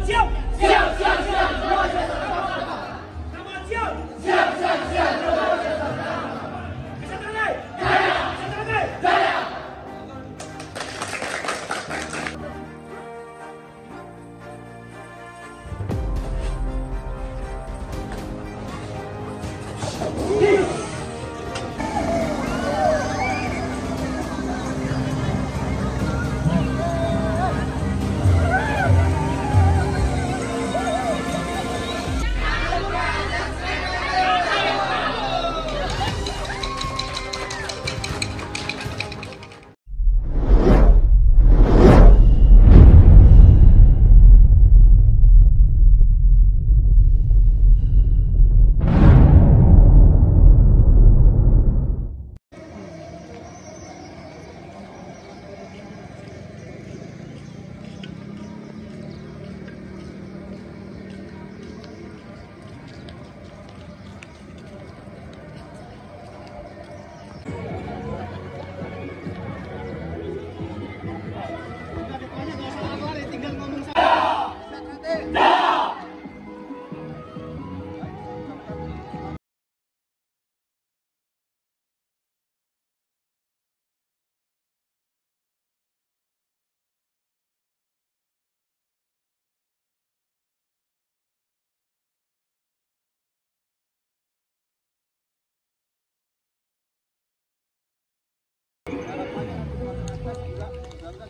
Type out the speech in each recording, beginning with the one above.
Siap. Siap, siap, siap. Siap, siap, siap.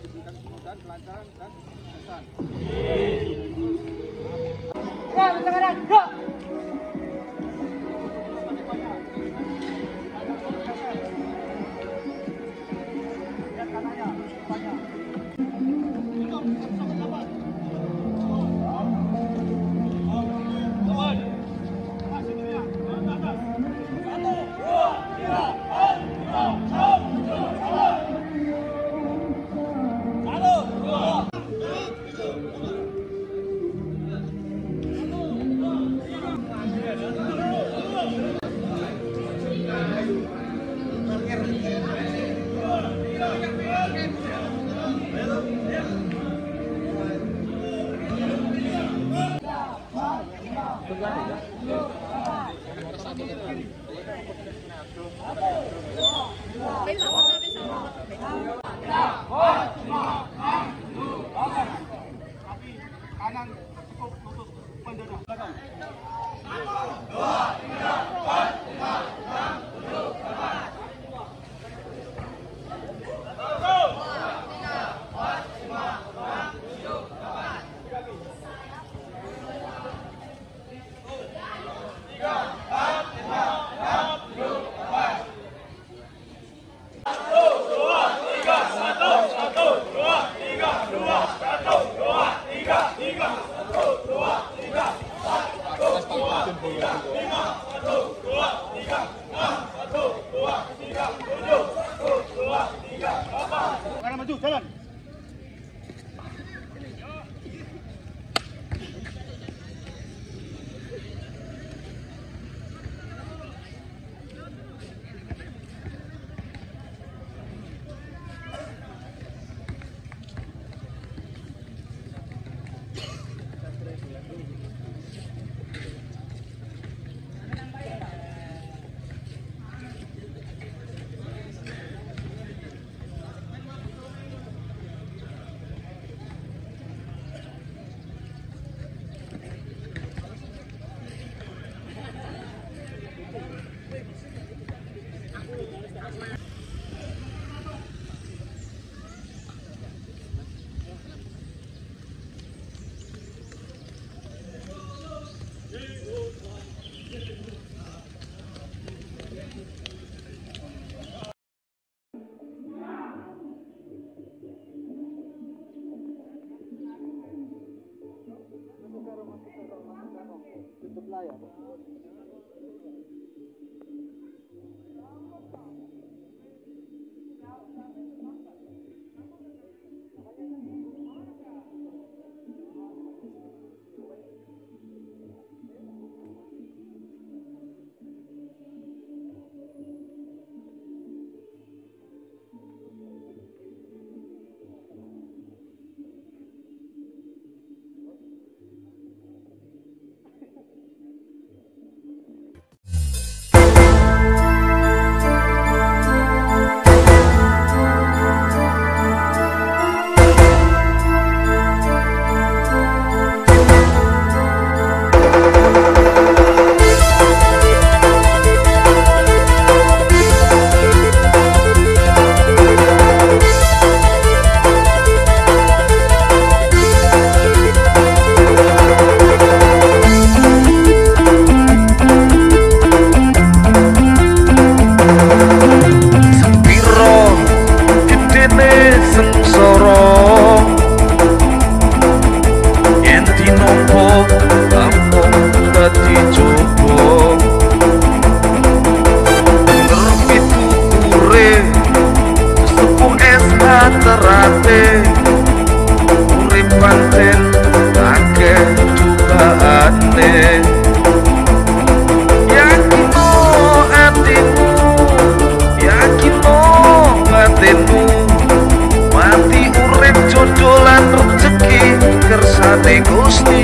Diberikan kemudahan, kelancaran, dan kesuksesan. Lihat kanannya, depannya. Kanan cukup lutut pendada belakang. 1, 2, 3, 4, 5, 6, 7, 8. 1, 2, 3, 4, 5, 6, 7, 8. 3, 4, 5, 6, 7, 8. 1, 2, 3, 1, 1, 2, 3, 2, 1, 2, 3, 3, 1, 2, 3, 4, 1, 2, 3, 5, 1, 2, 3, 6, 1, 2, 3, 7, 1, 2, 3, 8. Sekarang maju, jalan. Tutup layar. kersane Gusti.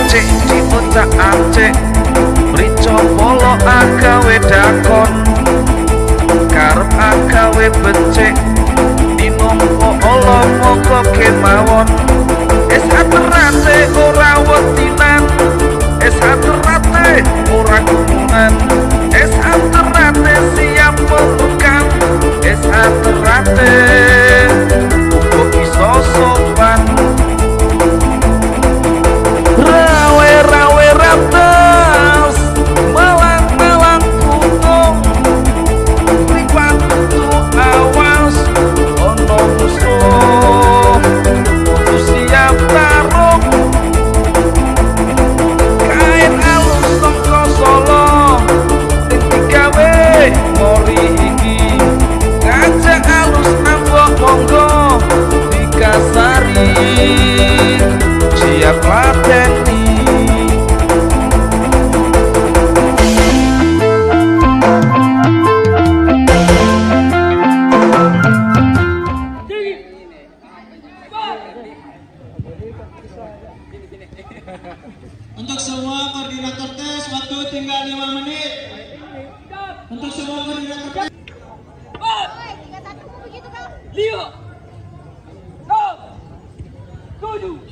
Cek diocak acek mrica polo agawe dakon, karep agawe becik dinampa ala moko kemawon. Es aterate ora wedinan, es aterate ora gumunan, es aterate siap pelukan, es aterate uga iso sopan. Rawe-rawe rates melang-melang putung, mripat kudu awas ana musuh kudu siap tarung. Kain alus saka Solo sing digawe mori iki, ngajak alus ambok monggo dikasari siap lateni. Untuk semua koordinator tes, waktu tinggal 5 menit. Untuk semua koordinator tes. 4, 3, 1, begitu kah? 5, 6, 7,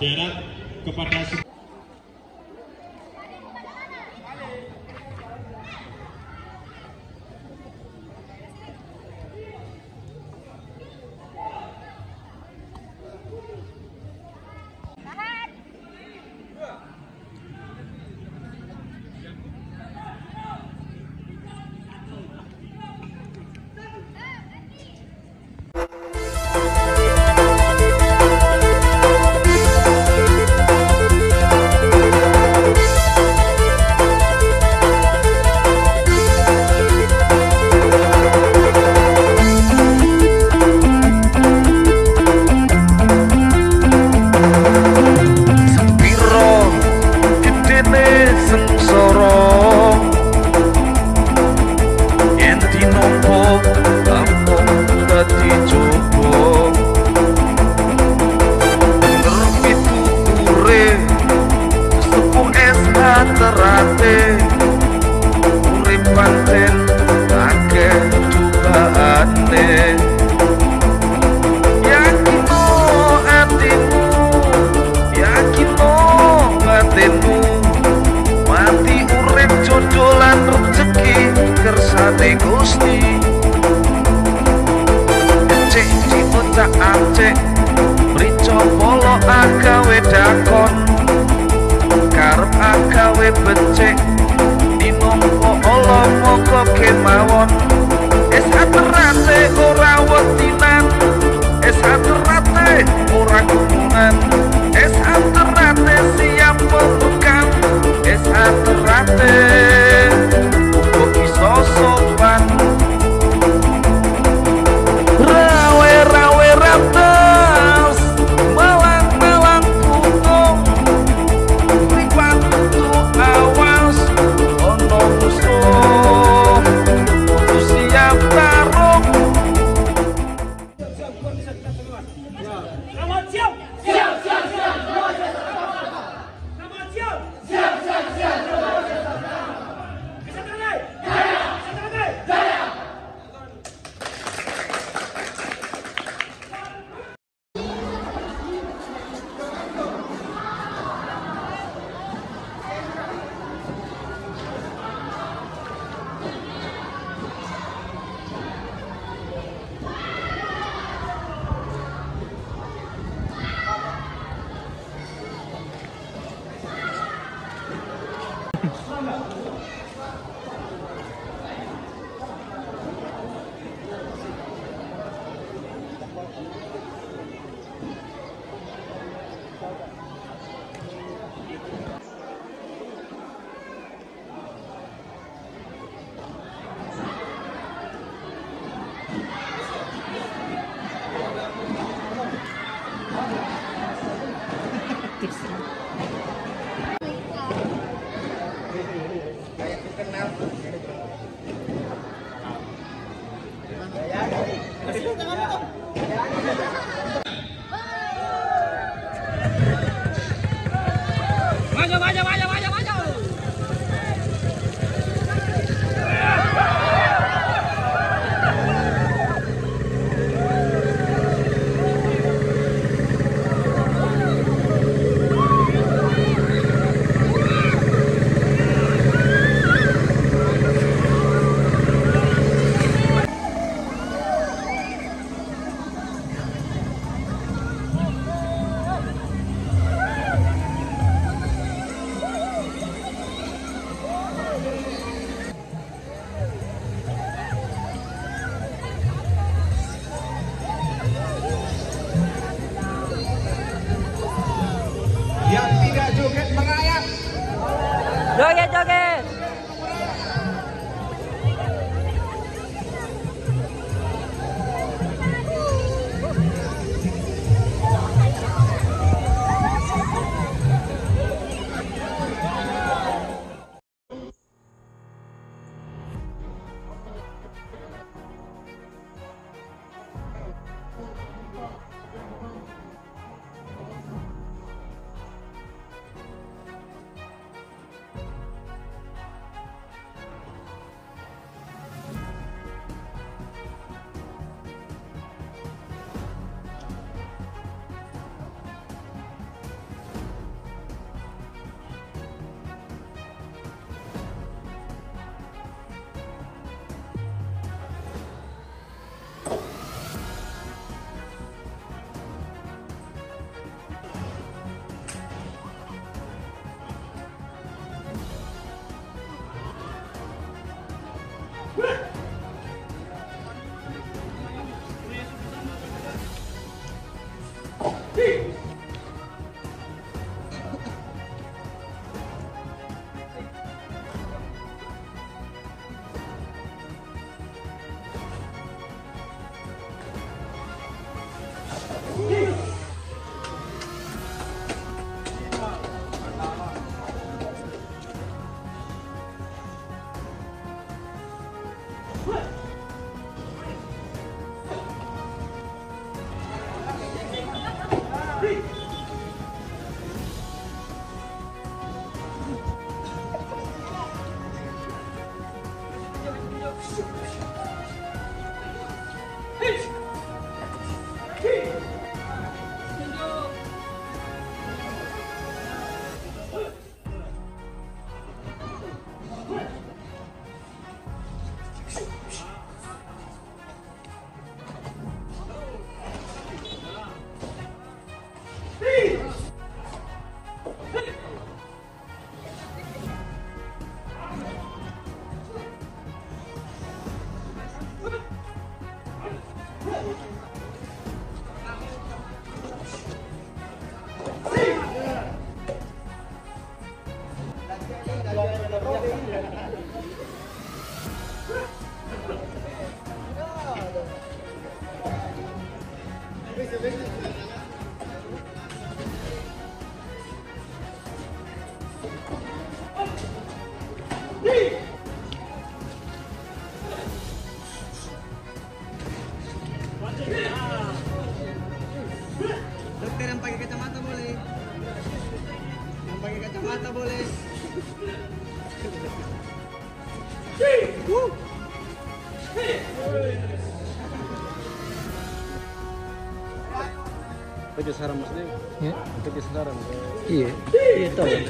8. Diharap kepada terate urip pancen akeh cobaane. Yakino atimu, yakino batinmu, mati urip jodoh lan rejeki kersane Gusti. Cek diocak acek mrica polo agawe dakon, karep agawe becik dinampa ala moko kemawon. Es aterate ora wedinan, es aterate ora gumunan, es aterate siap pelukan, es aterate uga iso sopan. Rawe-rawe rates melang-melang putung, mripat kudu awas ana musuh kudu siap tarung. Siap, siap, siap, siap. Siap, siap, siap. Joget, joget. Dokter yang pakai kacamata boleh. Yang pakai kacamata boleh. Itu saran maksudnya? Ya. Itu saran. Iya. Iya tahu. Iya.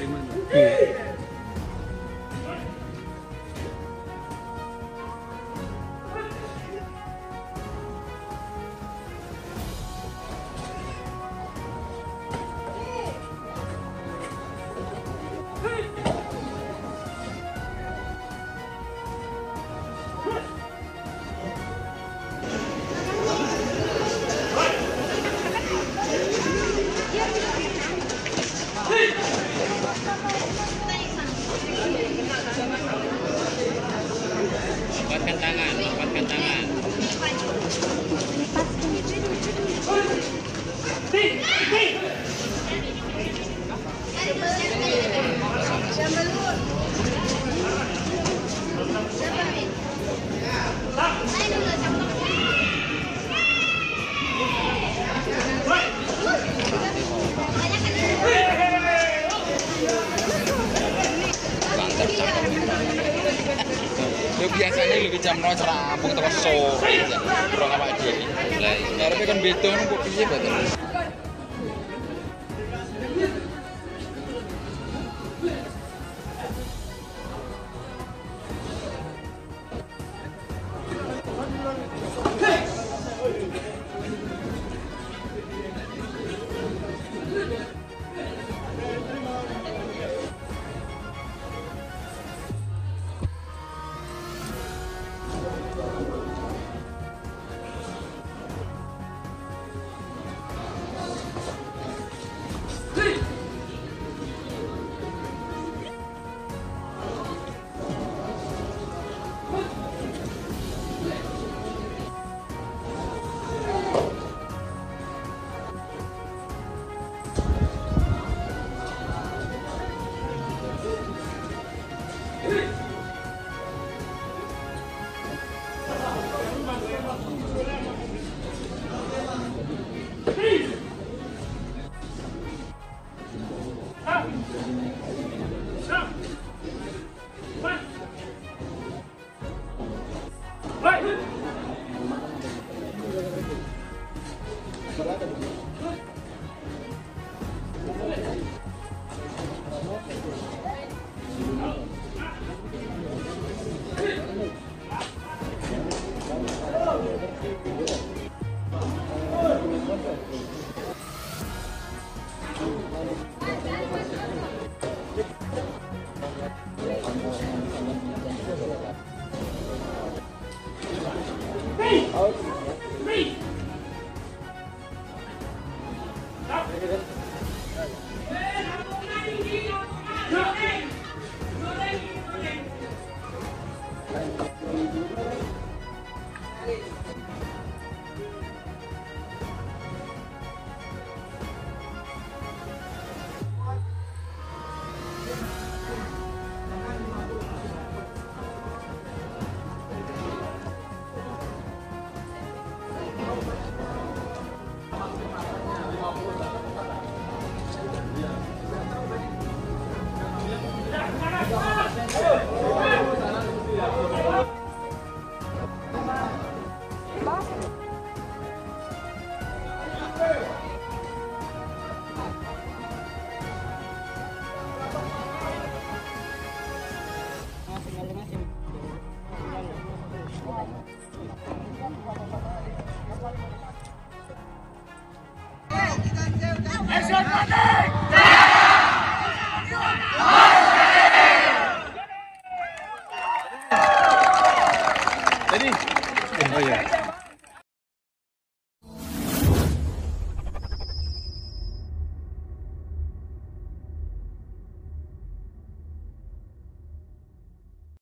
Lepaskan tangan, lepaskan tangan. Biasanya lebih jam 0 rampung terus sore kurang apa aja. Lah ngarepe kan beda ngono kok piye bae. 50.